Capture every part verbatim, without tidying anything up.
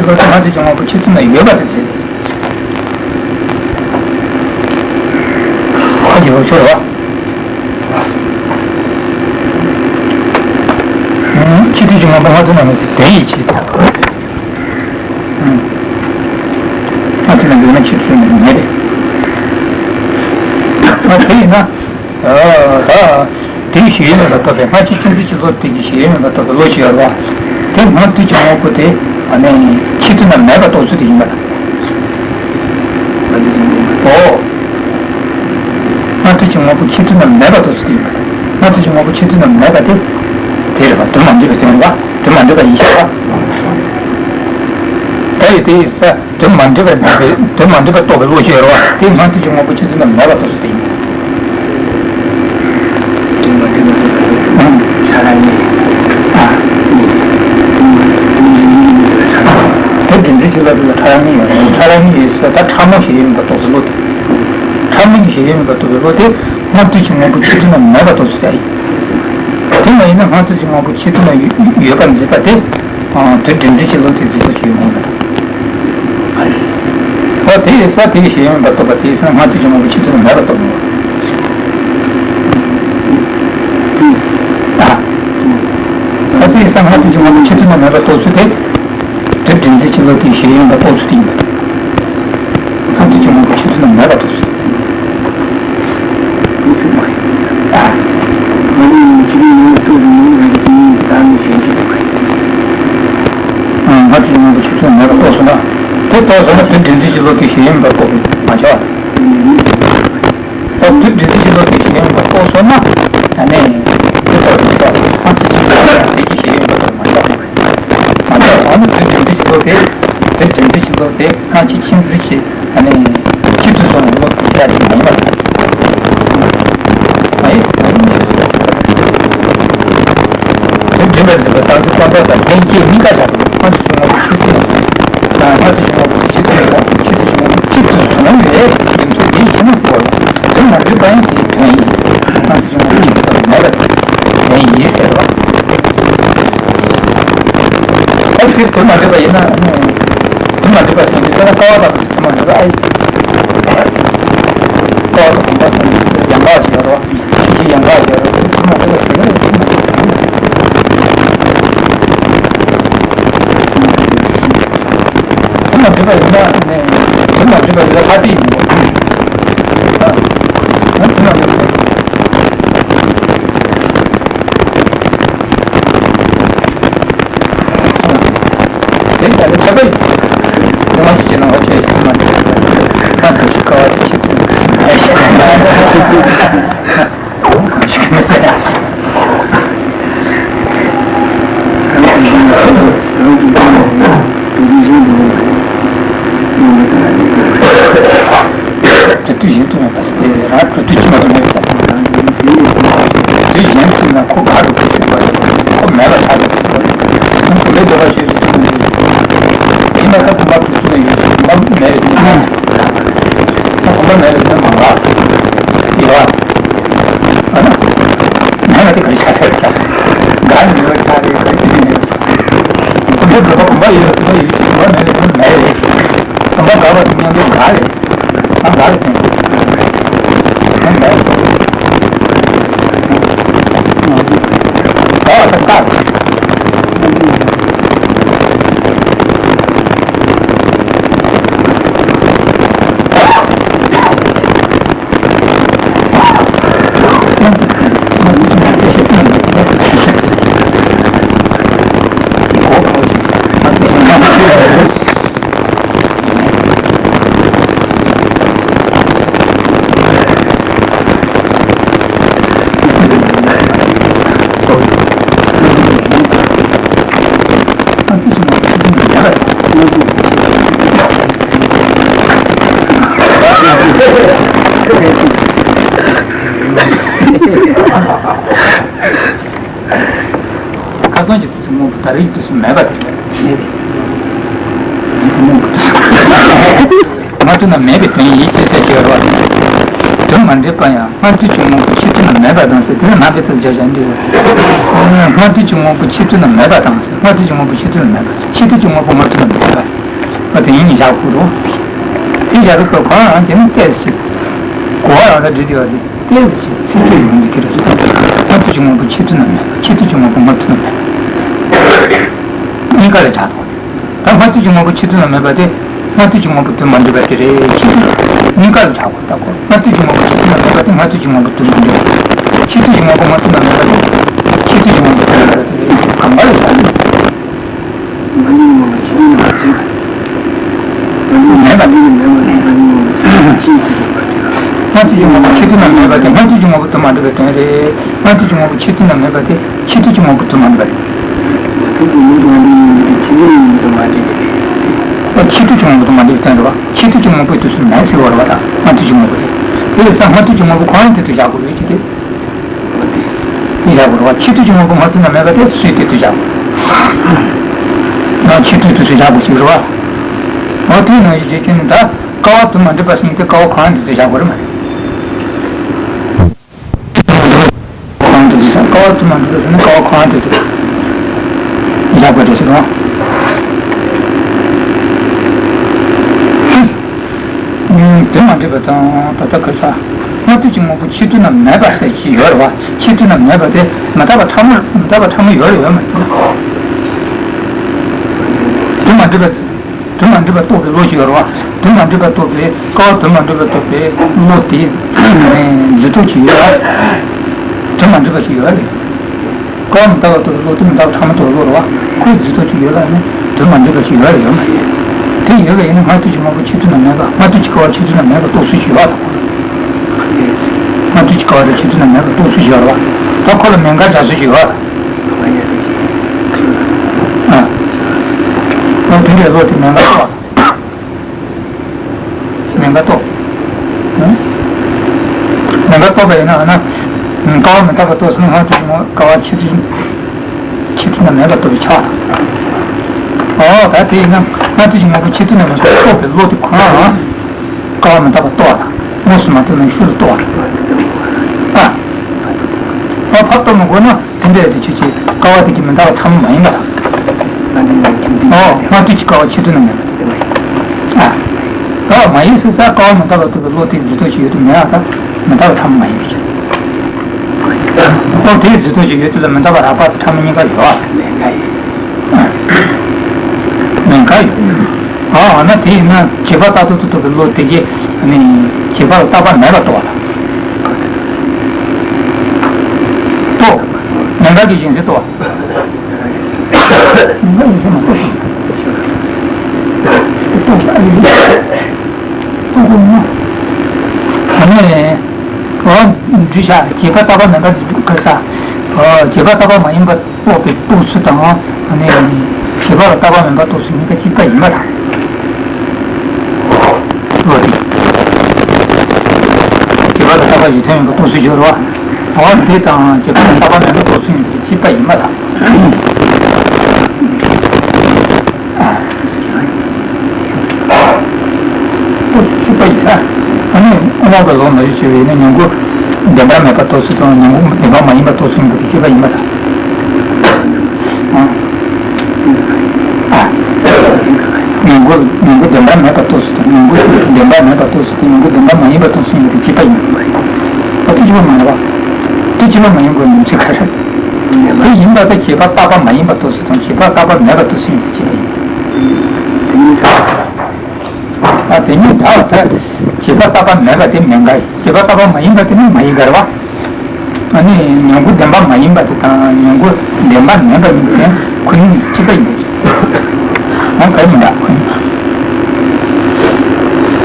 བློ་དེ་སྔ་དུས་ཀྱི་དངོས་པོ་ཕྱི་དུས་ན་ཡོད་པ་དེ་ཟེར། ཁོ་ཡོད་ཆོག་རེད་བ། ཕྱི་དུས་ཀྱི་དངོས་པོ་སྔ་དུས་ན་མེད་དེ་དེ་ཡི་ཕྱིར། སྔ་དུས་ན་ཡོད་ན་ཕྱི་དུས་ན་མེད་པས། དེ་ཡིན་ན། ད། དེའི་ཞེན་ཡུལ་མེད་པར་རྟོགས་པའི་སྔ་ཕྱི་ཕྱི་འཛིན་ཕྱི་ལོག་དེ་གི་ཞེན་ཡུལ་མེད་པར་རྟོགས་པའི་བློ་ཞིག་ཡོད་རེད་བ། དེ་སྔ་དུས་ཀྱི་དངོས་པོ་དེ་ཨ་ནི་ཕྱི་དུས་ན་མེད་པར་རྟོགས་ཚུལ་དེ་ཡིན་པ་དང་། ཨོ། སྔ་དུས་ཀྱི་དངོས་པོ་ཕྱི་དུས་ན་མེད་པར་རྟོགས་ཚུལ་དེ་ཡིན་པ་དང་། སྔ་དུས་ཀྱི་དངོས་པོ་ཕྱི་དུས་ན་མེད་པ་དེ། དེ་རེད་བ། དུ་མ་འདྲེས་པའི་དོན་རེད་བ། དུ་མ་འདྲེས་པ་ཡིན་ཤེས་པ། ད་ཡི་དེ་ཡི་ས། དོན་མ་འདྲེས་པར་འདུས་པའི་དོན་མ་འདྲེས་པར་རྟོགས་པའི་བློ་ཞིག་ཡོད་རེད་བ། དེ་སྔ་དུས་ཀྱི་དངོས་པོ་ཕྱི་དུས་ན་མེད་པར་རྟོགས་ཚུལ་དེ་ཡིན། དེ་དྲན་འཛིན་ཕྱི་ལོག་དེ་ལ་ཕྲ་རགས་གཉིས་ཡོད་རེད། ཕྲ་རགས་གཉིས་ཡོད་ས་ད་ཕྲ་མོ་ཞེས་ཡོད་མིན་པར་རྟོགས་པའི་བློ་དེ། ཕྲ་མོ་ཞེས་ཡོད་མིན་པར་རྟོགས་པའི་བློ་དེ་སྔ་དུས་ཀྱི་དངོས་པོ་ཕྱི་དུས་ན་མེད་པར་རྟོགས་ཚུལ་དེ་ཡིན། དེ་མ་ཡིན་ན་སྔ་དུས་ཀྱི་དངོས་པོ་ཕྱི་དུས་ན་ཡོད་པར་འཛིན་པ་དེ། དེ་དྲན་འཛིན་ཕྱི་ལོག་དེ་འཛིན་པ་ཞིག་ཡོད་མིན་པ་དང་། ཨོ་དེ་ཡི་ས་དེ་ཡི་ཞེན་ཡུལ་མེད་པར་རྟོགས་པ་དེ་ཡི་ས་སྔ་དུས་ཀྱི་དངོས་པོ་ཕྱི་དུས་ན་མེད་པར་རྟོགས་པ། ཨ། ཨོ་དེ་ཡི་ས་སྔ་དུས་ཀྱི་དངོས་པོ་ཕྱི་དུས་ན་མེད་པར་རྟོགས་ཚུལ་དེ། དེ་དྲན་འཛིན་ཕྱི་ལོག་དེ་ཡི་ཞེན་ཡུལ་མེད་པར་རྟོགས་ཚུལ་དེ་ཡིན་པ། སྔ་དུས་ཀྱི་དངོས་པོ་ཕྱི་དུས་ན་མེད་པར་རྟོགས་ཚུལ། སྔ་དུས་ཀྱི་དངོས་པོ་ཕྱི་དུས་ན་མེད་པར་རྟོགས་སོང་ན། དེ་རྟོགས་སོང་ན་དེ་དྲན་འཛིན་ཕྱི་ལོག་དེ་ཞེན་ཡུལ་མེད་པར་རྟོགས་པ་མ་ཆགས་པ། ད་དུས་འདྲི་ཚུལ་ཕྱི་ལོག་དེ་ཞེན་ཡུལ་མེད་པར་རྟོགས་སོང་ན། ཨ་ནི། དེ་ལྟར་མི་ཆགས། སྔ་ཕྱི་ཕྱི་ལོག་དེ་ཀྱི་ཞེན་ཡུལ་མེད་པར་མ་ཆགས། མ་ཆགས་པ་ནི་དུས་འདྲི་ཚུལ་ཕྱི་ལོག་དེ། དུས་འདྲི་ཚུལ་ཕྱི་ལོག་དེ་སྔ་ཕྱི་ཕྱི་འཛིན་ཕྱི། ཨ་ནི། ཕྱི་དུས་སོང་བའི་བློ་དེ་ཆགས་ཀྱི་མ་ཡིན་པ་དང་། མ་ཡིན། དུས་འདྲི་ཚུལ་ཕྱི་ལོག་དེ་བརྟག་དཔྱད་ཀྱི་དོན་དག་དང་ལྷན་སྐྱེས་གཉིས་ཀ་བཞག་པའི་སྔ་ཕྱི་ཕྱི་ལོག་ཕྱི་དུས། སྔ་ཕྱི་ཕྱི་ལོག་ཕྱི་དུས་ལ་ཕྱི་དུས་ཕྱི་ལོག་ཕྱི་དུས་སོང་བའི་ཉིན་ཚོད་འདི་ཕྱི་མ་གོ་ལ་དུས་མ་འགྲིག་པ་ཡིན་དེའི་དོན་ཡིན། སྔ་ཕྱི་ཕྱི་ལོག་ཕྱི་དུས་མེད་པ་དོན་ཡིན་ཟེར་བ། ཨ་ཕྱིར་དུས་མ་འགྲིག་པ་ཡིན་ན་དུས་མ་འགྲིག་པ་ཟེར་དུས་ད་ལྟ་ཀ་བ་དང་དུས་མ་འགྲིག་པ་ཨ་ཡིན། ཀ་བ་དང་བུམ་པ་ཟེར་དུས་ཡང་དག་བྱེད་རོགས། ཕྱི་ཡང་དག་བྱེད་རོགས། དུས་མ་འགྲིག་པ་ཟེར་ན་དུས་མ་འགྲིག་པ་ཡིན་ན་ནི། དུས་མ་འགྲིག་པ་ཡིན་ན་ལྷ་དེ་ཡིན་ནོ། ད་དུས་མ་འགྲིག་པ་ཡིན་ན། དེ་ལྟ་ལ་ཁྱབ་པ་ཡིན། དུས་མ་འགྲིག་ཅེས་ན་ང་ཁྱོད་ཡིན་མ་འགྲིག་པ་ཡིན། ང་ཁྱོད་ཀྱི་ཀ་བ་དེ་ཆེད་དུ་མེད་ཤེས། དེ་དུས་གཞན་དུ་མེད་པ་ཞིག་སྟེ་རང་གྲུབ་དུས་ཕྱི་མ་དུ་མེད་པ་དང་། དུས་གཞན་དུ་ན་ཁོ་ག་རུ་ཁོ་ཚུད་པ་ཡོད། ཁོ་མེད་པ་ཆགས་པ་ཡོད། ཁོ་མེད་འདོད་པ་ཞིག་ཏུ་མེད། ཡིན་ན་ཁོ་བུམ་པ་དུ་ཚུད་ཡོད། བུམ་པ་མེད་པའི་དུས་ན། ཁོ་བུམ་པ་མེད་པའི་དུས་ན་མ་ལགས་ཡོད། ཨ་ན། མེད་ན་དེ་ག་རེ་ཆགས་ཆགས་ཆགས། འགའ་ནི་ཡོད་ཆགས་རེད། ག་རེ་ཡིན་ནའི་ཡོད། བུམ་པ་འགག་པ་བུམ་པ་ཡོད། བུམ་པ་ཡོད། བུམ་པ་མེད་པའི་དུས་ན་མེད་རེད། བུམ་པ་འགག་པ་དེ་མཉམ་དུ་འགག་རེད། ང་འགག་རེད་དེ། ང་མེད། འགག་པ་དེ་འགག་རེད། ཁ་སང་གི་དུས་སུ་དངོས་པོ་ད་རེས་ཀྱི་དུས་སུ་མེད་པ་དེ་རེད། སྔ་དུས་ན་མེད་པའི་དོན་ཡིན་ཅེས་ཟེར་གྱི་ཡོད་རེད་བ། དོན་མ་འགྲིག་པ་ཡང་སྔ་དུས་ཀྱི་དངོས་པོ་ཕྱི་དུས་ན་མེད་པ་དང་ཟེར་དེ་ནི་ནང་པའི་ཚུལ་སྦྱར་བྱ་འདི་རེད། སྔ་དུས་ཀྱི་དངོས་པོ་ཕྱི་དུས་ན་མེད་པ་དང་ཟེར། སྔ་དུས་ཀྱི་དངོས་པོ་ཕྱི་དུས་ན་མེད་པ། ཕྱི་དུས་ཀྱི་དངོས་པོ་སྔ་དུས་ན་མེད་པ། དེ་ཡིན་བཞག་དགོས་རེད། དེ་བཞག་པའི་སྐབས་ཁོ་རང་ཡང་དེ་ནི་ཏོག་ཙམ་ཞིག་གོ་བ་རང་ལ་འདྲི་དེ་བ་དེ་ཏོག་ཙམ་ཞིག་ཚིག་གཅིག་ཡོང་གི་ཁྱེད་རང་ཚོ། སྔ་ཐུག་གི་དངོས་པོ་ཕྱི་ཐུག་ན་མེད་པ། ཕྱི་ཐུག་གི་དངོས་པོ་སྔ་ཐུག་ན་མེད་པ། གཉིས་ཀ་ལ་ཆགས་དགོས། ད་སྔ་ཐུག་གི་དངོས་པོ་ཕྱི་ཐུག་ན་མེད་པ་དེ། སྔ་ཐུག་གི་དངོས་པོ་དུས་མ་འགྲིག་པ་དེ་རེད། ཕྱི་ཐུག་གཉིས་ཀ་ལ་ཆགས་དགོས། ད་གོ། སྔ་ཐུག་གི་དངོས་པོ་ཕྱི་ཐུག་ན་མེད་པ་དེ་སྔ་ཐུག་གི་དངོས་པོ་དུས་མ་འགྲིག་པ། ཕྱི་ཐུག་གི་དངོས་པོ་སྔ་ཐུག་ན་མེད་པ་དེ། ཕྱི་ཐུག་གི་དངོས་པོ་དུས་མ་འགྲིག་པ་དེ་རེད། གང་ག་ལ་ཆགས་ནས། སྔ་ཐུག་གི་དངོས་པོ་ཕྱི་ཐུག་ན་མེད་པ་དེ། མེད་པ་དེ་མེད་པ་དེ་སྔ་ཐུག་གི་དངོས་པོ་ཕྱི་ཐུག་ན་མེད་པ་དེ། སྔ་ཐུག་གི་དངོས་པོ་དུས་མ་འགྲིག་པའི་དོན་རེད། སྔ་ཐུག་གི་དངོས་པོ་ཕྱི་ཐུག་ན་མེད་པ་དེ། ཕྱི་ཐུག་གི་དངོས་པོ་དུས་མ་འགྲིག་པ་རེད། ཕྱི་ཐུག་གི་དངོས་པོ་དུས་མ་འགྲིག་པའི་དོན་རེད་བ། ཕྱི་ཐུག་གི་དངོས་པོ་དུས་མ་འགྲིག་པའི་དོན་རེད་བ། ཕྱི་ཐུག་གི་དངོས་པོའི་དུས་སུ་མེད་ཟེར་བ་རེད་བ། ད་སྔ་ཐུག་གི་དངོས་པོ་རེད། དེ་ཡིན་ཙང་སྔ་ཐུག་གི་དངོས་པོ་གང་ཡིན་དེ་དུས་བཞག་དགོས་རེད་ཅེས་དེ། དེ་བཞག་དགོས་རེད་བ། ཕྱི་ཐུག་གི་དངོས་པོ་སྔ་ཐུག་ན་མེད་པ་དེ་སུས་དེ་དུས་བཞག་དགོས། ང་ཕྱི་ཐུག་དུས་སུ་བཞག་དགོས་ཞིག་རེད་བ། འོ་དེའི་ནང་བཞིན་བྱེད་ཀྱི་ནི་ད་ཀ་བ་དུས་མ་འགྲིག་པ་ཟེར་ནི་དེ་ཀ་བ་གང་ཡིན་དེ་དུས་བཞག་དགོས་རེད་མ་རེད། གང་དུ་འདུག་ཟེར་ན་ཀ་བ་དུ་མ་འདུག་ཟེར་ན་ཀ་བ་གང་དུ་འདུག་བཞག་པ་རེད་ཟེར་བ། དུ་མ་འགྲིག་པ་དང་ད་ལྟ་ཁ་ས་སྔ་ཐུག་གི་དངོས་པོ་ཕྱི་ཐུག་ན་མེད་པ་ཟེར་གྱི་ཡོད་རེད་བ། ཕྱི་ཐུག་ན་མེད་པ་དེ་མི་རྟག་པ་ཕྲ་མོ་མི་རྟག་པ་ཕྲ་མོ་ཡོད་རེད་ཡོད་མ་རེད། དུ་མ་འགྲིག་པ། དུ་མ་འགྲིག་པ་རྟོགས་པའི་བློ་ཞིག་ཡོད་རེད་བ། དུ་མ་འགྲིག་པ་རྟོགས་པའི་ཀ་བ་དུ་མ་འགྲིག་པ་རྟོགས་པའི་བློ་དེ་འཛིན་སྟངས་ཤིག་ཡོད་རེད། དུ་མ་འགྲིག་པ་ཞིག་ཡོད་རེད། ཀ་བ་མི་རྟག་པ་རྟོགས་པའི་བློ་དེ་མི་རྟག་པ་ཕྲ་མོ་རྟོགས་པའི་བློ་རེད་བ། ཁོའི་འཛིན་སྟངས་ཤིག་ཡོད་ལ་ནི་དུ་མ་འགྲིག་པ་ཞིག་ཡོད་རེད་ཡོད་མ་རེད། དེ་ཡོད་པ་ཡིན་ན་སྔ་ཐུག་གི་དངོས་པོ་ཕྱི་ཐུག་ན་མེད་པ། སྔ་ཐུག་གི་ཀ་བ་ཕྱི་ཐུག་ན་མེད་པ་རྟོགས་ཚུལ་ཞིག་ཡོད་རེད། སྔ་ཐུག་གི་ཀ་བ་དེ་ཕྱི་ཐུག་ན་མེད་པ་རྟོགས་ཚུལ་ཞིག་ཡོད་རེད་བ། ད་ཁོ་ལ་མེད་དགག་བྱ་ཚུལ་ཞིག་ཡོད་རེད། ཨ། ཨ་དེ་འདྲའི་བློ་དེ་མེད་དགག་རྟོགས། མེད་དགག་རྟོགས། མེད་དགག་རྟོགས་པ་ཡིན་ན་ཨ་ན། ཀ་བ་མི་རྟག་པ་རྟོགས་སོང་ན་སྔ་ཐུག་གི་ཀ་བ་ཕྱི་ཐུག་ཕྱི་ཐུག་ན་མེད་པ་རྟོགས་པའི་ཆ། ཨོ་ད་དེ་ཡིན་ན་སྔ་ཐུག་གི་དངོས་པོ་ཕྱི་ཐུག་ན་མེད་པ་རྟོགས་པའི་བློ་དེ་ཁོ་རང་རང་། ཀ་བ་མི་རྟག་པ་རྟོགས་པ་དང་དངོས་སུ་མ་རྟོགས་ན་ཤུགས་ལ་རྟོགས་པ་དང་། ཨ། ཨ་ཕར་རྟོགས་མི་དགོས་ན་དེ་འདྲ་ཡོད་དུས་ཆོས་ཅན། ཀ་བ་དེ་གི་མི་རྟག་པ་ཐ་མ་མ་ཡིན་པ་དང་། ཨོ་སྔ་ཐུག་གི་ཀ་བ་ཕྱི་ཐུག་ན་མེད་པ། ཨ། ཀ་བ་མ་ཡིན་ཟེར་ས་ཀ་བ་མི་རྟག་པ་རྟོགས་པའི་བློ་དེའི་འཛིན་སྟངས་ཤིག་ཡོད་དུ་མེད་པ་དང་མི་རྟག་པ་ཐ་མ་མ་ཡིན་པའི་ཕྱིར། ཨོ་དེའི་འཛིན་སྟངས་ཤིག་ཡོད་དུ་ལ་མི་རྟག་པ་རགས་པ་དང་ཕྲ་མོ་གཉིས་ཀ་ཡོད་པ། མེད་དགག་ཡོད། ཨ་འོ་ན་དེ་ཡིན་ན་བྱས་པ་རྟག་ཏུ་རྟོགས་པའི་བློ་དེ་གིས་ནི་བྱས་པ་ལ་རྟག་པ་མེད་པར་རྟོགས་པ་དང་། རྟོགས། མེད་དགག་གི་གཞན་སེལ་རྟོགས་པ། མེད་དགག་གཞན་སེལ་མ་རྟོགས་པ། རྟོགས་པ་ཨ་ཡིན། རྟོགས་པ་མ། ཨ་ནི། འོ། འདུས་བྱས་བྱས་པ་རྟག་པ་མེད་པར་འདུས་པའི་ས། འོ་བྱས་པ་རྟག་པ་མ་ཡིན་པ། རྟོགས་པའི་རྟོགས་ཚུལ་དང་། ཨ་ནི། བྱས་པ་ལ་རྟག་པ་མིན་པ་རྟོགས་ཚུལ་གཉིས་ཀ་གཅིག་པ་ཡིན་པ་དང་། བློ་དེ། བྱས་པ་ལ་རྟག་པ་གཞི་མཐུན་ཡིན་པ་རྟོགས་ཚུལ་སྦྱོར་བ། འོ་དེ་དང་བྱས་པ་ལ་རྟག་པ་མིན་པ་རྟོགས་ཚུལ་གཉིས་ཀ་གཅིག་པ་ཡིན་པ་དང་། རྟོགས་ཚུལ་གཅིག་པ་ཡིན་ན། ཨ་ནི་དབུ་མ་པ་ལོག་མ་གཞི་བྱས་པ་ཡིན་ན་མྱུ་གུ་བདེན་པར་མེད་པ་རྟོགས་ཚུལ་དང་མྱུ་གུ་བདེན་པ་མ་ཡིན་པ་རྟོགས་ཚུལ་གཉིས་ཀ་གཅིག་པ་ཡིན་པ་དང་། ཨ། མྱུ་གུ་མྱུ་གུ་བདེན་པར་མེད་པ་རྟོགས་ཚུལ་དང་མྱུ་གུ་བདེན་པར་མེད་པ་རྟོགས་ཚུལ་དང་མྱུ་གུ་བདེན་པ་མ་ཡིན་པ་རྟོགས་ཚུལ་གཉིས་ཀ་གཅིག་པ་ཡིན་པ། ཨ་དེ་གཅིག་པ་མ་ཡིན་པ། དེ་གཅིག་པ་མ་ཡིན་དགོས་མིན་ཚིག་ག་རེ། དེ་ཡིན་པ་དང་བྱས་པ་རྟག་པ་མ་ཡིན་པ་རྟོགས་ཚུལ་དང་བྱས་པ་རྟག་པ་མེད་པ་རྟོགས་ཚུལ་གཉིས་ཀ་གཅིག་པ་ཡིན། ཨ་དེ་གཉིས་འདྲ་བ་དེ། བྱས་པ་རྟག་པ་མེད་པ་དེ་མེད་དགག་ཡིན། བྱས་པ་རྟག་པ་མ་ཡིན་པ་དེ་ནི་མ་ཡིན་དགག་རེད་བ། ཨ་ནི་མྱུ་གུ་བདེན་པ་མ་ཡིན་པ་དེ་དང་མྱུ་གུ་བདེན་པ་མིན་པ་གཉིས་དེ་ཁོ་གཉིས་གཅིག་པ་ཡིན་པ་ཞིག་ཨ་ག་རེ་མི་འདྲ་ཁོ་གཉིས།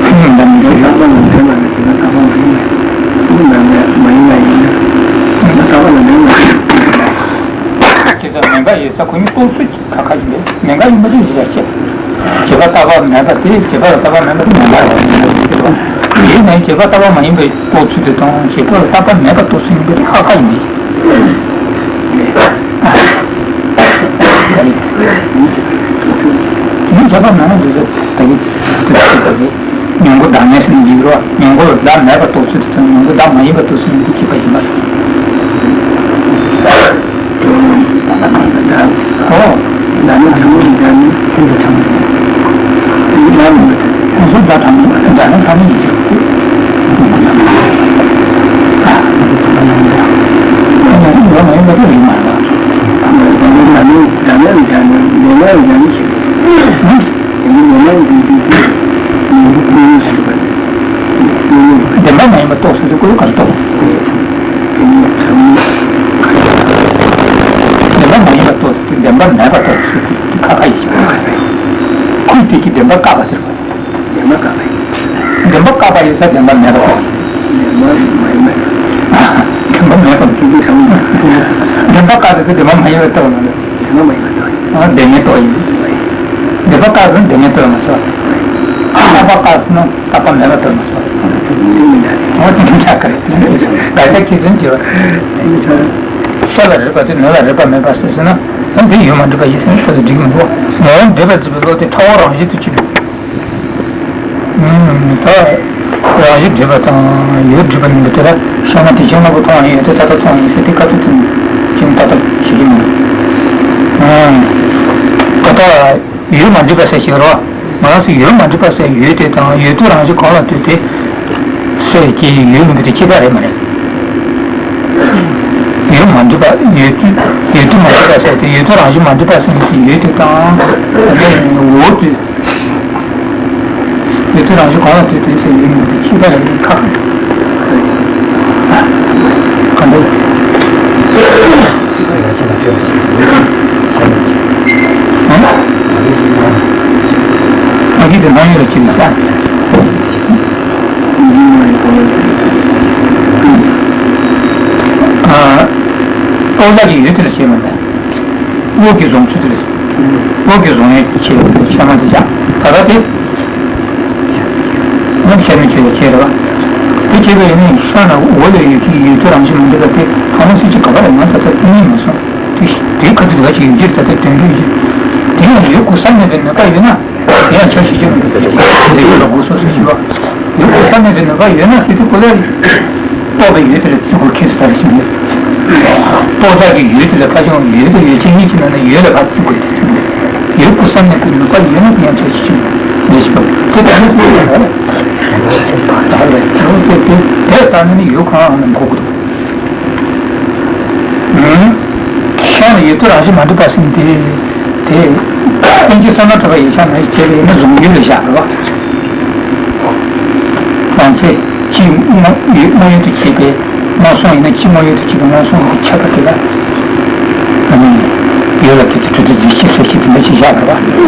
ཁོ་གཉིས་མི་འདྲ་མི་འདྲ་ཞིག་རྟག་པ་ལ་བདེན་པ་ལ་བྱས་པ་རྟག་པ་མ་ཡིན་པ། ཁོ་གཉིས་མ་ཡིན་པ་ཡིན་ན། རྟག་པ་ལ་མེད་པ་ཡིན་ན། དེ་ཚོ་མེད་པ་ཡིན་ས་ཁོ་གཉིས་རྟོགས་ཚུལ་གྱི། ཁ་ཁ་ཡིན་པས་མེད་དགག་ཡིན་པ་དེ་གཞི་བཞག་བྱས། བྱས་པ་རྟག་པ་མེད་པ་དེ་བྱས་པ་ལ་རྟག་པ་མེད་པ་དེ་མེད་དགག་རེད། དེས་ན་བྱས་པ་རྟག་པ་མ་ཡིན་པའི་རྟོགས་ཚུལ་དེ་དང་བྱས་པ་ལ་རྟག་པ་མེད་པ་རྟོགས་ཚུལ་ཡིན་པ་དེ་ཁ་ཁ་ཡིན་པས། མི་བྱས་པ་མེད་ན་འདུག་ཟེར་ད་གི་དེ་ཚོ་ད་གི་མྱུ་གུ་བདག་མེད་ཟེར་ནས་འཇིགས་རོགས། མྱུ་གུ་བདག་མེད་པ་རྟོགས་ཚུལ་དེ་དང་མྱུ་གུ་བདག་མ་ཡིན་པ་རྟོགས་ཚུལ་གཉིས་ཀ་གཅིག་པ་ཡིན་པ་རེད། ཨོ། ད་ནི་ཕྲ་མོ་ཞིག་ད་ནི་ཤིན་ཏུ་ཕྲ་མོ་ཞིག་དེ་ ཟུར་འདྲ་དང་འདྲ་ན་ཐ་མི་ཡིན་ཟེར། ཡོད་མ་ཡིན་པ་དེ་ཡིན་མ་རེད། བདེན་པ་མ་ཡིན་པ་རྟོགས་ཟེར་དུས་ཀོ་ཡོད་ག་རེ་རྟོགས། བདེན་པ་མ་ཡིན་པ་རྟོགས་ཟེར་དུས་བདེན་པ་མེད་པ་རྟོགས་ཟེར་དུས་ཁ་ཁ་ཡིན་ཞིག་ཁུལ་དེ་ཀྱི་བདེན་པ་བཀག་པ་ཟེར་བ། བདེན་པ་བཀག་པ་ཡིན། བདེན་པ་བཀག་པ་ཡིན་ས་བདེན་པ་མེད་པ་རྟོགས། བདེན་པ་མ་ཡིན་པ། བདེན་པ་མེད་པ། བདེན་པ་བཀག་པ་ཡིན་ས་བདེན་པ་མ་ཡིན་པ་རྟོགས་ན། བདེན་པ་མ་ཡིན་པ་རྟོགས་ཡིན། བདེན་མེད་རྟོགས་ཡིན། བདེན་པ་བཀག་ཟིན་བདེན་མེད་རྟོགས་མ་སོང་། བཀག་པ་བཀག་ཟིན་ན་བཀག་པ་མེད་པ་རྟོགས་མ་སོང་། འོ་དེ་འདྲ་ཆགས་ཀྱི་རེད། བརྡ་རྒྱ་ཁྱད་ཚན་བྱེད་པ། ཤ་ལ་རེག་པ་དེ་ནོར་ལ་རེག་པ་མེད་པ་ཟེར་ཟེར་ན། ད་འདི་ཡོད་མ་འགྲིག་པ་ཡིན་ཟེར་ན་ཤ་ལ་འགྲིག་མི་འདུག་ནོར་འདོད་པ་བརྫིས་པའི་བློ་དེ་ཐལ་བ་རང་བཞིན་དུ་གྱུར། ད་རང་བཞིན་སྒྲིབ་པ་དང་ཡུལ་སྒྲིབ་པ་མིན་པ་དེ་ལ་ཤ་ན་དེ་བཞིན་དངོས་པོ་མཐོང་བ་ཡིན་ཏེ་ད་ལྟ་མཐོང་བ་ཡིན་ཟེར་ཏེ་བཀའ་ཐུབ་ཙམ་གྱིས་ད་ལྟ་བྱེད་ཀྱི་མིན། ད་ལྟ་ཡུལ་མ་འགྲིབ་པ་ཟེར་ཞིག་རོ། ང་རང་ཚོ་ཡུལ་མ་འགྲིབ་པ་ཟེར་ཡུལ་དེ་དང་ཡུལ་དུས་རང་བཞིན་གང་ལ་ལྟོས་ཏེ་ཟེར་གྱི་ཡུལ་མིན་པ་དེ་གཅིག་པ་རེད་མ་རེད། ཡུལ་མ་འགྲིབ་པ་ཡུལ་དུས་ཡུལ་དུས་མ་འགྲིབ་པ་ཟེར་ཏེ་ཡུལ་དུས་རང་བཞིན་མ་འགྲིབ་པ་ཟེར་གྱི་ཡུལ་དེ་དང་འོག་ཏུ། ཡུལ་དུས་རང་བཞིན་གང་ལ་ལྟོས་ཏེ་ཟེར་ཡུལ་མིན་པ་དེ་གཅིག་པ་རེད་ཁ། ག་འདྲ། ཨ་ནི་དེ་སྣང་ཡུལ་ལ་བྱེད་མི་བྱ། ཨ། རྟོག་བཟའ་གི་ཡུལ་དེ་ལ་བྱེད་མི་འདུག་བློ་གིས་བཟུང་ཚུལ་དེ་ལ། བློ་གིས་བཟུང་ཡས་ཀྱི་ཆེད་དུ་ཆ་མ་དེ་བཞག་ད་ལྟ་དེ། ངས་བཤད་ནས་བྱས་པའི་ཆེད་རེད་བ། དེ་བྱས་པས་ནི་ཤ་ན་འོག་ལ་ཡོད་ཀྱི་ཡུལ་དུས་རང་བཞིན་མི་འདུག་པ་དེ་ཐོག་མ་སྲིད་ཀྱི་ག་པ་ལ་ཡང་ད་ལྟ་དེ་གཉིས་མ་སོང་། དེ་དེའི་ཁ་ཚིག་འདི་བ་ཞིག་ཡིན་གྱི་ད་ལྟ་དོན་འགྲུབ་ཡིན། དེ་ཡང་ཡུལ་གོ་ས་མེད་པའི་ནུས་པ་ཡོད་ན། དེ་ཡང་ཆ་ཤས་ཅན་མི་འདུག་ཟེར་གྱི་ཡོད་ལ་སྒོ་སོ་སོའི་ཞུ་བ། ཡུལ་གོ་ས་མེད་པའི་ནུས་པ་ཡོད་ན་ཟེར་དུས་གོ་ལ། རྟོགས་པའི་ཡུལ་དེ་ལ་བརྩི་དགོས་ཁེལ་སོང་ཟེར་ཞིང་། རྟོགས་བཟའ་གི་ཡུལ་དེ་ལ་ཕར་ཕྱིན་ཡུལ་དང་ཡུལ་ཅན་གཉིས་ཀྱི་ནང་ན་ཡུལ་ལ་ཕར་བརྩི་དགོས་ཟེར་ཞིང་། ཡུལ་གོ་ས་མེད་པའི་ནུས་པ་ཡོད་ན་དེ་ཡང་ཆ་ཤས་ཅན་མི་འདུག་ཟེར་གྱི་ཡོད། དེ་ལྟར་ན་དེ་ལྟར་ན་ནི་ཡུལ་གང་ལ་ཡང་གོ་དགོས། ཤ་ན་ཡུལ་དུས་རང་བཞིན་མ་གྲུབ་པ་ཟེར་དེ། དེ་ཀུན་གྱི་བསོད་ནམས་གྲུབ་པ་ཡིན་ཤ་ན་བྱས་པ་ཡིན་ན་གཟུང་ཡུལ་ལ་བཞག་པ། རང་ཚེ་གཅིག་སྔོན་ཡུལ་སྔོན་ཡུལ་དུ་བྱས་ཏེ་སྔོན་སོང་ཡིན་ན་གཅིག་སྔོན་ཡུལ་དུ་བྱས་ཏེ་སྔོན་སོང་གི་ཁྱབ་པ་དེ་ལ། ཨ་ནི་ཡུལ་ལ་དེ་དེ་དུས་དེ་འཛིན་ཤེས་ཟེར་གྱི་དེ་འདྲ་ཞིག་བཞག་པ།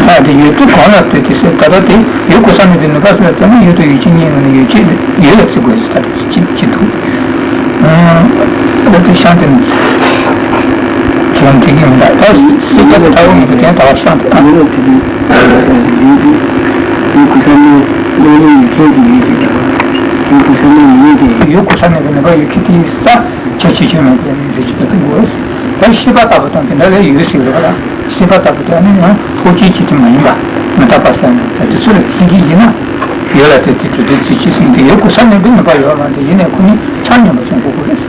ད་དེ་ཡུལ་དུས་གང་ལ་ལྟོས་ཏེ་ཟེར་ད་ལྟ་དེ་ཡུལ་གོ་ས་མེད་པའི་ནུས་པ་ཟེར་བ་ཙམ་ན་ཡུལ་དང་ཡུལ་ཅན་གཉིས་ནང་ནས་ཡུལ་ཅན་ཡུལ་ལ་བརྩི་དགོས་ཟེར་ད་དེ་གཅིག་གཅིག་འདུག་འོ་དེ་ཤང་དེ་ནི་ཁྱེད་རང་དེ་གཉིས་མི་འདྲ་ད་སྲིད་པ་ལྟ་བུ་མི་འདུག་དེ་ད་བ་ཤང་དེ་ཨ། ཡུལ་གོ་ས་མེད་ཡུལ་ཅན་ཡུལ་གོ་ས་མེད་ཡུལ་ཅན་ཡུལ་གོ་ས་མེད་ཡུལ་ཅན་ཡུལ་གོ་ས་མེད་པའི་ནུས་པ་ཡོད་ཁི་དེ་ས་ཆ་ཆེ་ཆེ་མེད་པའི་ནི་རེ་ཅིག་ད་དེ་དགོས། ད་ཤེས་པ་ལྟ་བུ་དང་དེ་འདྲ་ལས་ཡོད་སྲིད་རེད་བ་ལ། ཤེས་པ་ལྟ་བུ་དེ་ནི་ཡང་ལྷོ་སྐྱེས་ཀྱི་དེ་མ་ཡིན་པ་མི་རྟག་པ་ཟེར་ན་ད་དེ་ཚོ་ལ་བརྩི་གི་ཡིན་ན། ཡོད་ལ་དེ་དེ་དུས་དེ་བརྩི་ཅི་ཟིན་དེ་ཡོད་གོ་ས་མེད་པའི་ནུས་པ་ཡོད་མ་དེ་ཡིན་ནས་ཁོ་ནི་ཆ་མཉམ་པ་སོང་གོ་དགོས་རེད།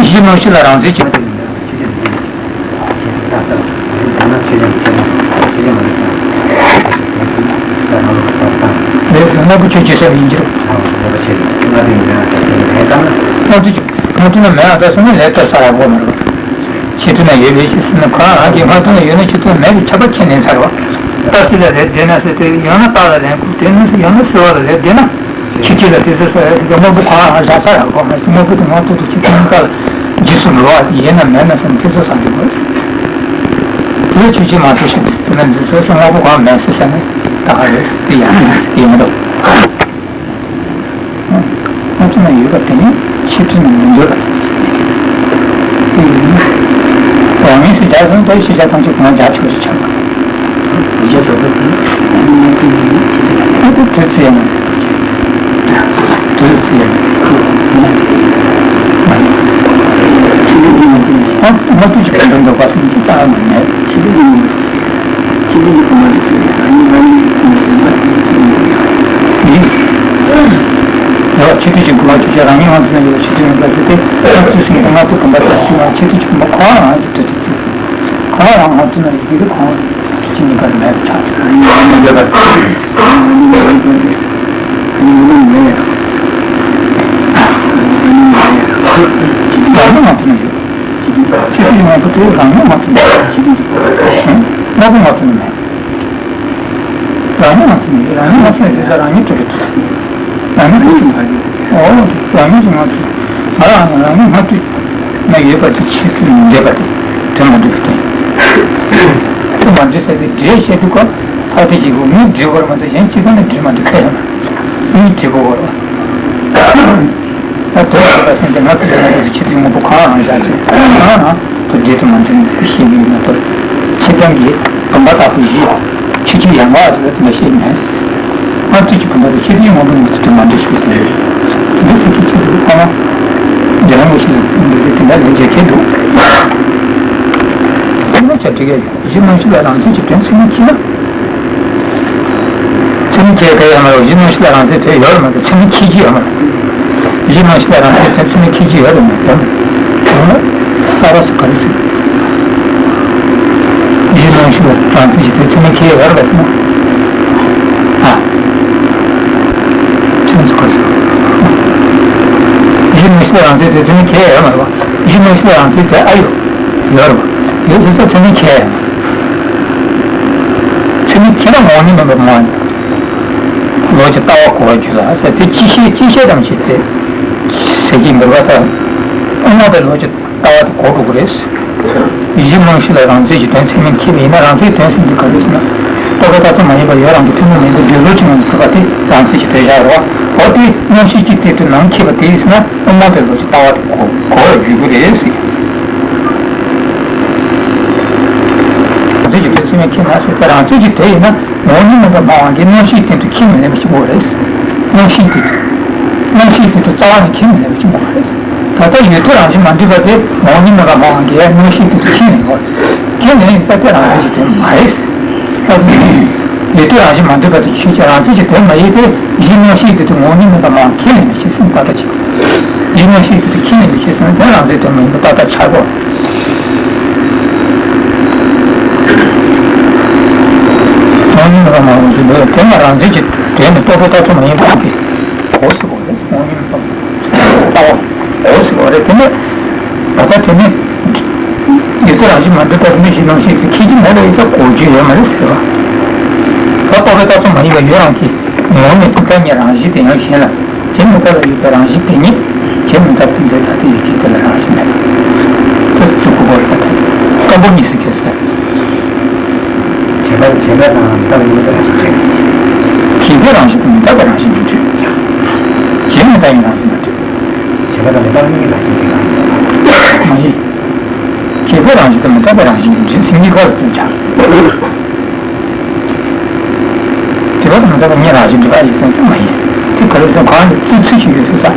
གཞི་རྣམ་ཤེས་ལ་རང་རྩལ་གྱི་མ་དེ་ཡིན་ན་ཆོས་ཅན་ཡིན། ཆོས་ཅན་མ་རེད། དངོས་པོ་ཆོས་ཅན་ས་ཡིན་གྱི་རེད། དངོས་པོ་ཆོས་ཅན་ང་དེ་ཡིན་ན་ཆོས་ཅན་མེད་ཀ་ན། སྔ་དུས་ཀྱི་སྔ་དུས་ན་མེད་ཨ་ད་སོང་ན་ལས་ལྟ་ས་ཡག་པོ་མ་རེད། ཕྱི་དུས་ན་ཡོད་པའི་ཕྱིར་ཟེར་ན་གང་ཨ་ཀྱི་སྔ་དུས་ན་ཡོད་ན་ཕྱི་དུས་ན་མེད་པའི་ཁྱབ་པ་ཁས་ལེན་ཚར་བ། ལྟ་སྲིད་ལ་ལས་བདེ་ན་ཟེར་ཏེ་ཡང་ན་རྟགས་ལ་ལན་ཁུག་དེ་ནི་ཡང་ན་སྲིད་པ་ལ་ལས་བདེ་ན། ཕྱི་དུས་ལ་དེ་ཚོ་ཟེར་ཡ་དེ་དངོས་པོ་གང་ཨ་བཞག་ས་ཡག་པོ་མ་ཟེར་དངོས་པོ་དེ་སྔ་དུས་དུ་ཕྱི་དུས་ན་ལྟ་ལ་རྗེས་སུ་འགྲོ་བ་ཡིན་ན་མེད་ན་ཟེར་ན་དེ་ཚོ་ས་འདི་དགོས། དེ་ཆོས་ཅན་མ་གཏོགས་ཤིག་དེ་ན་འདི་ཚོ་ཟེར་དངོས་པོ་གང་མེད་ཟེར་ཟེར་ན་ད་ག་རེད་དེ་ཡང་དེ་མི་འདུག་སྔ་དུས་ན་ཡོད་པ་དེ་ནི་ཕྱི་དུས་ན་མི་འདོད་པ། དེ་ཡིན་ན། རང་ཉིད་སུ་སྦྱར་ཟིན་ཏེ་ཤེས་བྱ་ཐམས་ཅད་གང་སྦྱར་ཆོག་ཅེས་བྱ་བ། ཡིད་ཆེས་བཟོད་པ་དེ་ནི་དུས་ཚོད་ཡང་དུས་ཚོད་ཡང་ཨ་མ་དུས་ཀྱི་བར་དུ་འདོད་པ་སེམས་ཀྱི་རྟགས་མ་ངེས། ཕྱི་དུས་ཀྱི་ཉིན་མོ། ཕྱི་དུས་ཀྱི་དགོང་མོ་ལ་ཕྱིན་ནས་རང་ཉིད་རང་ཉིད་ཀྱི་ཉིན་མོ་ཡིན། ཡིན། ཡོད་ཕྱི་དུས་ཀྱི་དགོངས་པ་ཆོས་ཅན་རང་ཉིད་དབང་དུ་ན་ཡོད་ཕྱི་དུས་ཡིན་པ་ཞིག་སྟེ། སྔ་དུས་སུ་ཡིན་སྔ་དུས་དགོངས་པ་ལྟར་ཕྱི་མ་ཕྱི་དུས་ཀྱི་དགོངས་པ་གང་རང་ཡང་དུས་དུས་ཚིག་གང་རང་དབང་དུ་ན་ཡོད་ཀྱི་དུས་གང་ཕྱི་ཉིན་པར་མེད་པར་ཆགས། དེ་རང་ཉིད་མ་ཐུབ་ན་ཅི་སྟེ་དམག་དཔུང་མ་ཐུབ་ན་མེད། རང་ཉིད་མ་ཐུབ་ན་རང་ཉིད་མ་ཐུབ་ན་རང་ཉིད་ཐུབ་ཀྱི་འདུག་རང་ཉིད་ཐུབ་ཀྱི་འདུག་ཨོ་རང་ཉིད་ཀྱིས་མ་ཐུབ། ང་རང་ང་རང་ཉིད་མ་ཐུབ་ན་ཡོད་པ་དེ་ཆེས་ཐུབ་མི་འདོད་པ་དེ་དོན་མ་འགྲུབ་ཀྱི་དོན། དེ་མ་འགྲུབ་ས་དེ་འགྲེལ་བཤད་འདུག་ག་ཕ་དེ་གཅིག་པུ་ངས་འགྲིག་གི་རེད་མ་གཏོགས་གཞན་གཅིག་པ་ནས་འགྲིག་མ་འགྲིག་ཁ་ཡོད་མ་རེད། ངས་འགྲིག་གི་ཡོད་རེད་བ། ད་དོན་དག་ལ་སེམས་ཀྱི་ང་ཚོ་ཡོད་ན་ཆེ་དུས་དངོས་པོ་གང་རང་བཞག་ཅིག་གང་ན་དེ་འགྲིག་དུ་མ་འགྲིག་ནས་དེ་ཤེས་ཀྱི་ཡོད་མ་གཏོགས། ཆེ་ཙམ་གྱི་བུམ་པ་ལྟ་བུ་བཞི་ཆུ་ཆུ་ཡང་བ་ཟེར་བ་དེ་འདྲ་ཤེས་མེད། ང་ཚོས་ཀྱི་བུམ་པ་དེ་ཆེ་དུས་དངོས་པོ་ནས་དེ་མ་འགྲིག་ཤེས་ཟེར་ཡོད། དེ་འདྲ་ཟེར་གྱི་ཆེ་དུས་ཁོ་ན་རྒྱ་ལམ་བུ་ཞིག་འདྲ་དེ་འདྲ་ལས་རྒྱ་ཁྱེད་འདུག་ཁོ་ན་ཆ་འགྲིག་ཡ་ཡོད། གཞི་རྣམ་ཤེས་ལ་རང་མཚན་གྱི་དོན་ཚད་མས་ཁྱེད་ན། ཚད་མས་ཁྱེད་ག་ཡོད་མ་རེད། གཞི་རྣམ་ཤེས་ལ་རང་མཚན་དེ་ཡོད་རེད་མ་གཏོགས་ཚད་མས་ཁྱེད་ཀྱི་ཡོད་མ་རེད། གཞི་རྣམ་ཤེས་ལ་རང་མཚན་དེ་ཚད་མས་ཁྱེད་ཀྱི་ཡོད་རེད་མ་གཏོགས། དེ་ནི་ས་ར་སུ་ག་རེ་ཟེར། གཞི་རྣམ་ཤེས་ལ་རང་མཚན་གྱི་དོན་ཚད་མས་ཁྱེད་ཡོད་རེད་པ་ཟེར་ན། ཨ། ཚད་མས་སུ་ག་རེ་ཟེར། གཞི་རྣམ་ཤེས་ལ་རང་མཚན་དེ་ཚད་མས་ཁྱེད་ཡོད་མ་རེད་པ། གཞི་རྣམ་ཤེས་ལ་རང་མཚན་དེ་ཨ་ཡོད། ཡོད་རེད་པ། ཡོད་ཟེར་ཚད་མས་ཁྱེད་ཡོད། ཚད་མས་ཁྱེད་ན་ངོ་བོ་ཉིད་མིན་པ་མ་ཡིན། ལོག་ཅིག་ལྟ་བ་གོ་བར་འགྱུར་ལ་ཟེར་དེ་ཅི་ཤེས་ཅི་ཤེས་དང་ཞེས་ཟེར། ཟེར་གྱི་འདུག་པ་ལྟར། དབུ་མ་པའི་ལོག་ཅིག་ལྟ་བ་དེ་གོ་འགྲོ་གི་རེད། གཞི་རྣམ་ཤེས་ལ་རང་མཚན་གྱི་དོན་ཚད་མས་ཁྱེད་པ་ཡིན་ན་རང་མཚན་དོན་ཟེར་འདི་ག་རེ་ཟེར་ན། རྟོག་པས་བཏགས་ཚོགས་མ་ཡིན་པ་ཡོད་རང་གི་ཐུན་མོང་མིང་པོ་འདོད་ལུགས་ཀྱི་ངང་ནས་ཐོབ་པ་དེ་རང་མཚན་གྱི་དོན་བཞག་རོ། འོ་དེ་རྣམ་ཤེས་ཀྱི་སྟེང་དུ་ནམ་ཁེལ་བ་དེ་ཡིན་ན་དབུ་མ་པའི་ལོག་ཅིག་ལྟ་བ་དེ་གོ་གོ་བར་འགྱུར་གྱི་རེད་ཟེར། རང་མཚན་གྱི་དོན་ཚད་མས་ཁྱེད་ན་ཟེར་ཏེ་རང་མཚན་གྱི་དོན་ཡིན་ན། ངོ་བོ་ཉིད་མིན་པར་སྨྲ་བ་གིས་རྣམ་ཤེས་སྟེང་དུ་ཁས་མི་ལེན་པ་ཞིག་དགོས་རེད། རྣམ་ཤེས་སྟེང་དུ། རྣམ་ཤེས་སྟེང་དུ་རྩ་བ་ནས་ཁས་མི་ལེན་པ་ཞིག་དགོས་རེད། ད་ལྟ་ཡུལ་དུས་རང་བཞིན་མ་འདུས་པ་དེ་ངོ་བོ་ཉིད་མིན་པར་སྨྲ་བ་གིས་རྣམ་ཤེས་སྟེང་དུ་ཁས་ལེན་དགོས་རེད། ཁས་ལེན་ཡིན་ས་དེ་རང་བཞིན་གྱི་དོན་མ་རེད། ད་ཡུལ་དུས་རང་བཞིན་མ་འདུས་པ་དེ་ཆོས་ཅན། རང་མཚན་གྱི་དོན་མ་ཡིན་ཏེ། གཞི་རྣམ་ཤེས་སྟེང་དུ་ངོ་བོ་ཉིད་མིན་པར་སྨྲ་བ་ཁས་ལེན་མི་ཤེས་ཟིན་ཏག་ཏག་ཅིག་གཞི་རྣམ་ཤེས་སྟེང་དུ་ཁས་ལེན་མི་ཤེས་ཟིན་དོན་རང་མཚན་དོན་མ་ཡིན་པ་ཏག་ཏག་ཆགས་དགོས། ངོ་བོ་ཉིད་མིན་པར་སྨྲ་བ་ཞེས་པས་དེ་ལ་རང་མཚན་གྱི་དོན་ནི་རྟོག་པས་བཏགས་ཚོགས་མ་ཡིན་པ་ཡིན་ཏེ། གོ་ཟེར་བ་རེད། ངོ་བོ་ཉིད་མིན་པར་ལྟ་བ་གོ་ཟེར་བ་རེད། དེ་ནས་ད་ལྟ་དེ་ནི་ཡུལ་དུས་རང་བཞིན་མ་འདུས་པ་དེ་ནི་གཞི་རྣམ་ཤེས་སུ་ཁས་ཀྱི་མེད་པ་ཡིན་ཙང་གོ་རྒྱུ་ཡོད་མ་རེད་ཟེར་བ། ད་རྟོག་པས་བཏགས་ཚོགས་མ་ཡིན་པ་ཡོད་རང་གི་ངོ་བོ་ཉིད་ཐུག་ཐག་ཉིད་རང་བཞིན་དེ་ཡང་གཞན་ལ། དེ་མི་རྟག་ལ་ཡོད་པའི་རང་བཞིན་དེ་ཉིད། དེ་མི་རྟག་ཏུ་འཛིན་པ་དེ་ཡི་གེ་དེ་ལ་རང་བཞིན་མེད། དེ་ཚོ་གོ་བར་ལྟ་སྟེ། སྐམ་པོ་གཉིས་སུ་གྱེས་སོ། བྱས་པ་བྱས་པ་དང་རྟག་ཡིན་པའི་རང་བཞིན་འགྲིག་བྱས་པའི་རང་བཞིན་དང་མི་རྟག་པའི་རང་བཞིན་མི་འགྲིག་བྱས་མི་རྟག་ཡིན་རང་བཞིན་མ་འགྲིག་བྱས་པ་དང་མི་རྟག་གཉིས་རང་བཞིན་འགྲིག་མ་ཡིན། བྱས་པའི་རང་བཞིན་དང་མི་རྟག་པའི་རང་བཞིན་མི་འགྲིག་སེམས་ཉིད་ཁ་ལ་བརྟེན་བྱ། དེ་བ་དང་ད་ལྟ་ཉེ་རང་བཞིན་འདྲ་ཡིན་ཟེར་ན་མ་ཡིན། དེ་ག་རེ་ཟེར་གང་ནས་རྩི་ཚུལ་ཞིག་ཡོད་ཟེར་ས།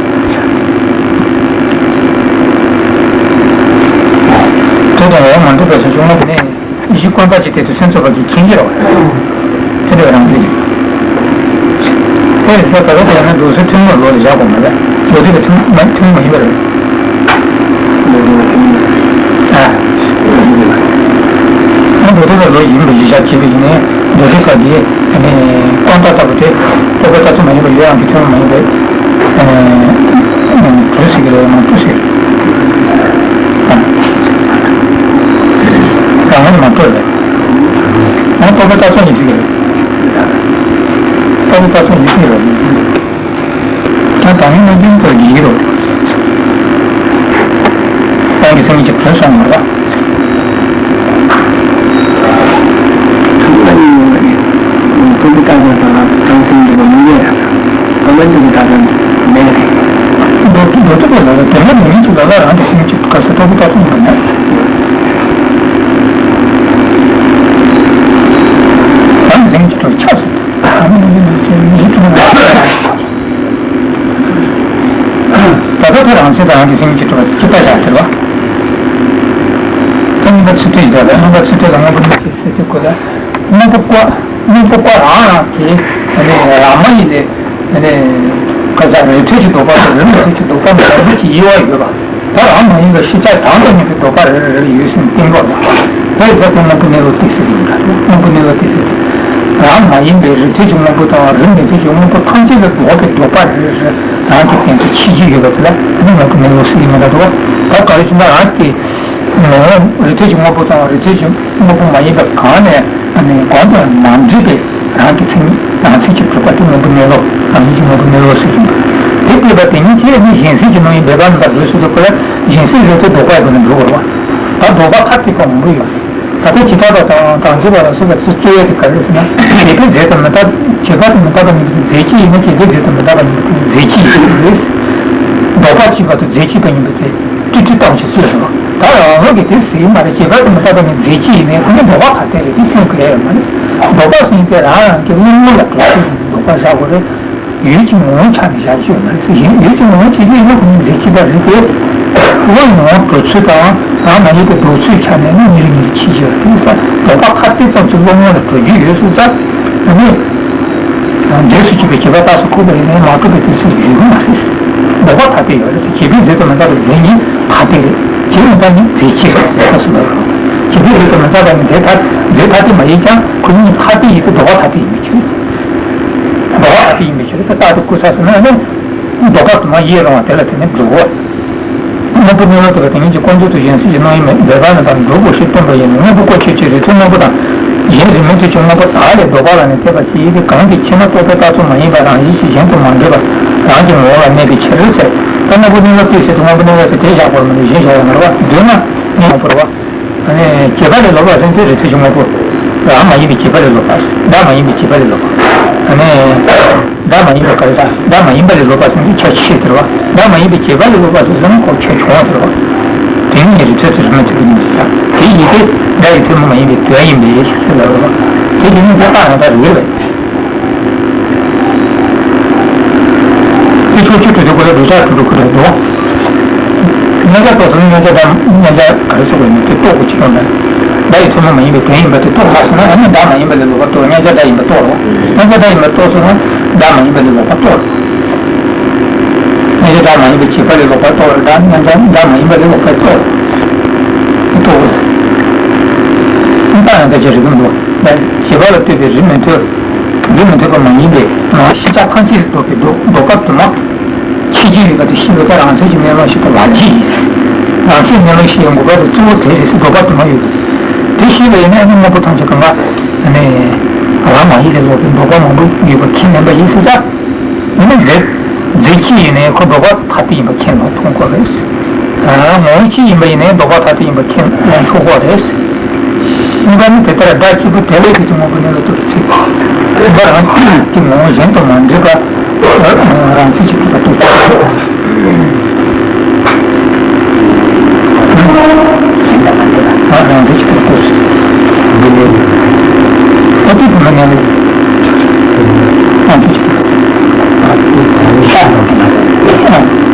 དེ་དང་འོག་མ་འདུས་པའི་ས་བྱུང་བ་དེ་ནས་གཞི་ཀུན་བཏགས་ཀྱི་སྟེང་དུ་སེམས་ཚོགས་པ་གིས་མཁྱེན་གྱི་རེད་བ། དེ་འདྲ་བའི་རང་བཞིན་ཡིན། དེ་ཡིན་ཙང་ད་ལྟ་དེ་ཡང་ན་འདུག་སེ་ཐུན་མོང་ལོག་ལ་བཞག་དགོས་མ་རེད། ལོག་འདུས་པའི་ཐུན་མ་ཐུན་མོང་མ་ཡིན་པ་རེད། ཨ། ཨ་མདོ་སྡེ་པའི་ལུགས་ཡིན་པ་གཞི་བཞག་བྱས་པ་ཡིན་ནའི་མདོ་སྡེ་པ་འདིས་ཀུན་བཏགས་ལྟ་བུ་དེ་རྟོག་པས་བཏགས་ཚོགས་མ་ཡིན་པ་ཡོད་རང་གི་ཐུན་མོང་མ་ཡིན་པའི་གྲོལ་ཟེར་གྱི་རེད་མ་གྲོལ་ཟེར། རང་ངོས་མ་གྲོལ་རེད། ཨ་རྟོག་པས་བཏགས་ཚོགས་ཡིན་ཟེར་གྱི་རེད། རྟོག་པས་བཏགས་ཚོགས་ཡིན་ཟེར་གྱི་རེད། ད་དང་ཡིན་ན་རྒྱུན་དུ་ཡིན་རུང་། རང་གི་སེམས་ཀྱི་དོན་སོང་མ་རེད། ཐུགས་ལ་ཡིན་ཡོང་བ་རེད། ཐུགས་ཀྱི་ལྟ་བ་དང་རང་སེམས་འདུས་པ་མི་ཡོད་ཡ། ཐུགས་ལ་འདུས་པའི་ལྟ་བ་མེད་རེད། མདོ་མདོ་སྡེ་པ་ལ་ལ་དོན་ལ་མི་མིན་གྱི་ལ་ལ་རང་གི་སེམས་ཀྱི་ག་ས་རྟོག་པས་བཏགས་ཚོགས་མ་མེད། རང་གི་སེམས་ཀྱི་དོན་ཆགས་སོང་། ད་ལྟ་དེ་རང་ཚེ་དང་རང་གི་སེམས་ཀྱི་སྤྲོས་པ་ཅི་ལྟར་བཞག་ཟེར་བ། དེ་གཉིས་ཀ་ཚུལ་ཐུན་ཡིན་ད་ལ་གཉིས་ཀ་ཚུལ་ཐུན་ལ་དངོས་པོ་གཉིས་ཀྱི་སེལ་ཚུལ་དགོས་ལ། དངོས་པོ་བཀོད་དངོས་པོ་བཀོད་རང་རང་གི་རང་མ་ཡིན་ཏེ། ག་ས་རིགས་མཐུན་གྱི་ལྡོག་པ་དང་རིགས་མི་མཐུན་གྱི་ལྡོག་པ་མི་འདྲ་བ་གྱི་དབྱེ་བ་ཡོད་པ། ད་རང་མ་ཡིན་པའི་ཤེས་བྱ་དང་དུ་གཉིས་ཀྱི་ལྡོག་པ་རེ་རེ་རེ་ཡོད་ཟིན་གཏན་འཇགས་ལ། ད་ཡིན་ཙང་དེ་དངོས་པོ་གནས་ལུགས་ཏིག་ཙམ་ཡིན་ད། དངོས་པོ་གནས་ལུགས་ཏིག་ཙམ། རང་མ་ཡིན་པའི་རིགས་མཐུན་གྱི་དངོས་པོ་དང་རིགས་མི་མཐུན་གྱི་དངོས་པོ་ཐམས་ཅད་ལ་ལྡོག་པའི་ལྡོག་པ་རེ་རེ་རང་གི་སྟེང་དུ་ཆེས་ཆེར་ཡོད་པ་དེ་ལ་དེ་ནི་དངོས་པོ་གནས་ལུགས་ཟེར་གྱི་མེད་ད་དོ། ད་ག་རེ་བྱས་ན་རང་གི་ ངོ་བོ་རིགས་མཐུན་གྱི་དངོས་པོ་དང་རིགས་མཐུན་གྱི་དངོས་པོ་མ་ཡིན་པ་གང་ནས་ཨ་ནི་གང་དུ་ཡང་མ་འདྲེས་པའི་རང་གི་མཚན་ཉིད་རང་མཚན་གྱིས་གྲུབ་པ་དེ་དངོས་པོ་གནས་ལུགས་རང་བཞིན་གྱི་དངོས་པོ་གནས་ལུགས་ཟེར་གྱི་འདུག་དེ་ལྟ་བུ་དེ་ཉིད་ཀྱིས་ནི་གཞན་སེལ་གྱི་སྣང་བའི་འབད་པ་རྣམ་པར་འགྲོ་ཟེར་དུས་ཁོ་ལ་གཞན་སེལ་ཟེར་དུས་ལྡོག་པའི་སྒོ་ནས་འགྲོ་དགོས་པ། ད་ལྡོག་པ་ཁ་གཏད་པ་མང་པོ་ཡོད། ད་ལྟ་ཇི་ལྟ་བ་དང་དང་ཆོས་པ་ལ་སོགས་པ་ཚུར་རྩོད་ཡས་དེ་ག་རེ་ཟེར་ན། བྱས་པའི་རྫས་དང་མི་རྟག་བྱས་པ་དང་མི་རྟག་པ་ཡིན་པའི་རྫས་གཅིག་ཡིན་ན་བྱས་པའི་རྫས་དང་མི་རྟག་པ་ཡིན་པའི་རྫས་གཅིག་ཡིན་པ་རེད། ལྡོག་པ་གཅིག་པ་དང་རྫས་གཅིག་པ་ཡིན་པའི་རྫས་ཀྲིག་ཀྲི་བཏང་བྱས་རྩོད་སོང་། ད་རང་ལུགས་ཀྱི་དེ་ཟེར་གྱི་མ་རེད། བྱས་པ་དང་མི་རྟག་པ་ཡིན་རྫས་གཅིག་ཡིན་ནའི་ཁོ་ནི་ལྡོག་པ་ཁ་གཏད་རེད། དེ་སེམས་ཁུར་ཡ་ཡོད་མ་རེད། ལྡོག་པ་ཟེར་དེ་རང་རང་གི་དངོས་པོ་ལ་གྲུབ་པའི་ལྡོག་པ་བཞག་དགོས་རེད། ཡུལ་གྱི་ངོ་བོ་ཆ་ནས་བཞག་རྒྱུ་ཡོད་མ་རེད་ཟེར་གཞན་ཡུལ་གྱི་ངོ་བོ་ཆ་ནས་ཡིན་ན་ཁོ་ནི་རྫས་གཅིག་པ་རེད་དེ། བློ་ངོ་བོ་གྲུབ་ཚུལ་དང་རང་མ་ཡིན་པའི་ལྡོག་ཚུལ་ཆ་ནས་ནི་ཉེར་ཉེར་ཕྱེ་རྒྱུ་ཡོད་དེ་ས་ལྡོག་པ་ཁ་གཏད་ཙམ་གྱིས་བློ་ངོ་ལ་གྲུབ་རྒྱུ་ཡོད་ཟེར་ས། ཨ་ནི། རྫས་སུ་གྱུར་པའི་བྱས་པ་རྟགས་སུ་འཁོར་བ་ཡིན་ནའི་མ་གྲུབ་པའི་དུས་ཚོད་ཡོད་མ་རེད། ལྡོག་པ་ཐ་དད་ཡོད་རེད་དེ་བྱས་པའི་རྫས་དང་མི་རྟག་པའི་རྫས་ཉིད་ཐ་དད་རེད། བྱས་མི་རྟག་ཉིད་རྫས་གཅིག་རེད་ཟེར་ས་སུ་ལ་རེད། བྱས་པའི་རྫས་དང་མི་རྟག་པ་ཉིད་རྫས་ཐ་རྫས་ཐ་དད་མ་ཡིན་ཀྱང་ཁོ་གཉིས་ཐ་དད་ཡིན་ཏེ་ལྡོག་པ་ཐ་དད་ཡིན་པའི་ཕྱིར། ལྡོག་པ་ཐ་དད་ཡིན་པའི་ཕྱིར་ཟེར་རྟགས་དེ་བཀོད་ཚར་སོང་ན་ནི། ལྡོག་པ་དུ་མ་ཡིད་རང་བ་དེ་ལ་བརྟེན་ནས་འགྲོ་གོ། དངོས་པོ་གནས་ལུགས་དེ་ལ་དེ་ཉིད་ཀྱི་ཀུན་རྫོབ་ཏུ་གཞན་སེལ་གྱི་སྣང་ཡུལ་མེད་པའི་རྣམ་པར་འགྲོ་དགོས་ཞེས་སྟོན་པ་ཡིན་ནོ། དངོས་པོ་ཀུན་ཆོས་ཅན། རིགས་མཐུན་དངོས་པོ་དང་། གཞན་རིགས་མི་མཐུན་གྱི་དངོས་པོ་དག་ལས་ལྡོག་པ་ལ་ནི་འཐད་པ་ཞིག་ཡིན་ཏེ། གང་གི་ཕྱིར་ན་རྟོག་པས་རྟགས་ཚུལ་མ་ཡིན་པ་རང་བཞིན་གྱིས་གཞན་དུ་མ་འདྲེས་པ་རང་གི་ངོ་བོ་ལ་གནས་པའི་ཕྱིར་ཟེར། ད་དངོས་པོ་གནས་ལུགས་དེ་ཟེར་དུས་དངོས་པོ་གནས་ལུགས་དེ་དེ་བཞག་དགོས་མི་འདུག་གཞན་བཞག་ཡོད་མ་རེད་བ། འདོད་ན་གནས་དངོས་པོ་རེད་བ། ཨ་ནི་བྱས་པ་ལས་ལོག་པ་ཟེར་དུས་རིགས་མཐུན་གྱི་དངོས་པོ། རང་མ་ཡིན་པའི་བྱས་པ་ལས་ལོག་པ། བདག་མ་ཡིན་པའི་བྱས་པ་ལས་ལོག་པ། ཨ་ནི། བདག་མ་ཡིན་པ་ག་རེ་ཟེར། བདག་མ་ཡིན་པ་ལས་ལོག་པ་ཟེར་དུས་ཁྱད་ཆོས་ཟེར་བ། བདག་མ་ཡིན་པའི་བྱས་པ་ལས་ལོག་པ་ཟེར་ན་ཁོ་ཁྱད་བྱུང་བ་ཟེར་བ། དེ་ནི་རིགས་མཐུན་ཟེར་མི་ཐུབ་པའི་ཉིད་ཟེར། དེ་ཡིན་ཏེ་སྒྲ་ཡི་ཐུན་མོང་མ་ཡིན་པའི་དོན་ཡིན་པའི་ཕྱིར་ཟེར་ལ་རེད་བ། དེ་དེ་ནི་འདི་རྟགས་རང་རྟགས་རིགས་རེད། དེ་ཕྱོགས་ཆོས་སྤྲོས་དེ་ཁོ་ལ་འདོད་ཆགས་སྤྲོས་པའི་ཁོ་ལ་འདུག་མཉན་བྱ་རྟོགས་སོང་ན་མཉན་བྱ་སྒྲ་མཉན་བྱ་ག་རེ་ཟེར་དགོས་ཡིན་དེ་རྟོགས་དགོས་ཀྱི་ཡོང་ན། སྒྲ་ཡི་ཐུན་མོང་མ་ཡིན་པའི་དོན་ཡིན་པ་དེ་རྟོགས་ཚར་སོང་ན་ཨ་ནི་བདག་མ་ཡིན་པ་ལས་ལོག་པ་རྟོགས། མཉན་བྱ་སྒྲ་ཡིན་པ་རྟོགས་རོགས། མཉན་བྱ་སྒྲ་ཡིན་པ་རྟོགས་སོང་ན་བདག་མ་ཡིན་པ་ལས་ལོག་པ་རྟོགས། མཉན་བྱ་སྒྲ་མ་ཡིན་པའི་བྱས་པ་ལས་ལོག་པ་རྟོགས་རེད། བདག་མཉན་བྱ་སྒྲ་མ་ཡིན་པ་ལས་ལོག་པ་རྟོགས། རྟོགས། ད་ཡང་ད་ཅི་རིགས་མཐུན་འདུག་ད་བྱས་པ་ལ་ལྟོས་པའི་རིགས་མི་མཐུན། རིགས་མི་མཐུན་པ་མ་ཡིན་པའི་ནང་ཤེས་བྱ་ཐམས་ཅད་ལྡོག་པའི་ལྡོག་ལྡོག་པ་དུ་མ། ཤེས་བྱའི་རིགས་པ་དེ་ཤེས་པ་དེ་རང་མཚན་གྱི་གནས་ལུགས་ཤེས་པ་ལ་རྒྱུ་ཡིན། རང་མཚན་གནས་ལུགས་ཤེས་པའི་འགོག་པ་དེ་གཙོ་བོ་དེ་རེད་ཟེར་ལྡོག་པ་དུ་མ་ཡོད་དེ། དེ་ཤེས་པ་ཡིན་ན་ནི་དངོས་པོ་ཐམས་ཅད་གང་ག་ནི་རང་མ་ཡིན་ལས་ལོག་པའི་ལྡོག་པ་མང་པོ་ཡོད་པ་ཁས་ལེན་པ་ཡིན་ཟེར་ད། ཡིན་ན་རེད། རྫས་གཅིག་ཡིན་ནའི་ཁོ་ལྡོག་པ་ཐ་དད་ཡིན་པ་ཁས་ལེན་མཐོང་དགོས་རེད། ངོ་བོ་གཅིག་ཡིན་པ་ཡིན་ནའི་ལྡོག་པ་ཐ་དད་ཡིན་པ་ཁས་ལེན་ཆོག་གོ་རེད། གཉིས་པ་ནི་དེ་ལྟར་སྒྲ་གཅིག་པུ་དེ་ལས་དེ་ཚོ་དངོས་པོ་གནས་ལུགས་ལྟར་ཚིག་འདི་རང་གི་ངོ་བོ་གཞན་དུ་མ་འདྲེས་པ་རང་ཚིག་གཅིག་པུ་ལྟར་རྟོགས། རང་གི་ཆེད་དུ་བཀོད་ཟེར། ཨ་ཏི་བུ་མ་ཉམས་ལེན། རང་གི་ཆེད་དུ། རང་གི་ཆེད་དུ། རང་གི་ཆེད་དུ།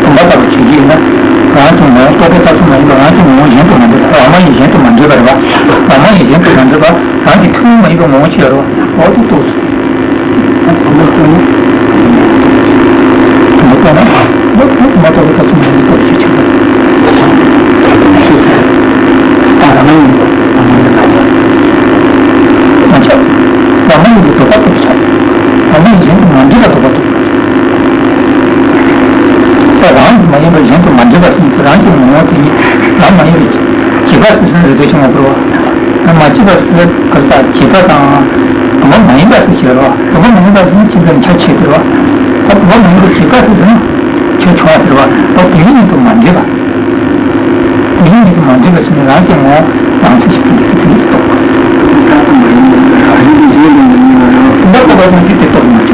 བུམ་པ་ལྟ་བུ་བྱེད་ཀྱི་ཡིན་ན། རང་གི་ངོ་བོ་རྟོག་པས་རྟགས་ཚུལ་མ་ཡིན་པ་རང་གི་ངོ་བོ་གཞན་དུ་མ་འདྲེས་པ་རང་མ་ཡིན་གཞན་དུ་མ་འདྲེས་པ་རེད་བ། རང་མ་ཡིན་གཞན་དུ་མ་འདྲེས་པ་རང་གི་ཐུན་མོང་མ་ཡིན་པའི་ངོ་བོ་ཅིག་ཡོད་རེད་བ། འོ་དེ་རྟོགས་སོ། བུམ་པ་ལྟ་བུ། བུམ་པ་ལྟ་བུ་ལ་རྟོག་པས་རྟགས་ཚུལ་མ་ཡིན་པ་རྟོགས་པའི་ཕྱིར་ཆགས་པ། ད་རང་མ་ཡིན་པ་རང་མ་ཡིན་པ་མ་ཆགས། རང་མ་ཡིན་པའི་ལྡོག་པ་རྟོགས་པའི་ཕྱིར། རང་མ་ཡིན་གཞན་དུ་མ་འདྲེས་པ་ལྡོག་པ་རྟོགས་པའི་ཕྱིར། ད་རང་མ་ཡིན་པ་གཞན་དུ་མ་འདྲེས་པ་ཟེར་དུས་རང་གི་ངོ་བོ་དེ་ཉིད་རང་མ་ཡིན་པའི་བྱས་པ་ཟེར་ན་རེ་ལྟོས་ཀྱི་ངོ་བོར་བ། མ་བྱས་པ་ཟེར་ག་རེ་ཟེར་བྱས་པ་དང་། བུམ་པ་མ་ཡིན་པ་ཟེར་བྱས་པ། བུམ་པ་མ་ཡིན་པ་ཟེར་ན་ཁྱིམ་པའི་ཆ་ཆེ་ཟེར་བ། ད་བུམ་པ་མ་ཡིན་པའི་བྱས་པ་ཟེར་ན་ཁྱོད་ཆུང་བ་ཟེར་བ། ད་དེ་ཉིད་ཉིད་དུ་མ་འདྲེས་པ། དེ་ཉིད་ཉིད་དུ་མ་འདྲེས་པ་ཟེར་ན་རང་གི་ངོ་བོ་རང་ཚིག་གཅིག་ཏུ་འདུས་ཚུལ་དེ་ཉིད་རྟོགས། བུམ་པ་རྟོགས་པ་ཉིད་ཀྱིས་དེ་རྟོགས་ནས།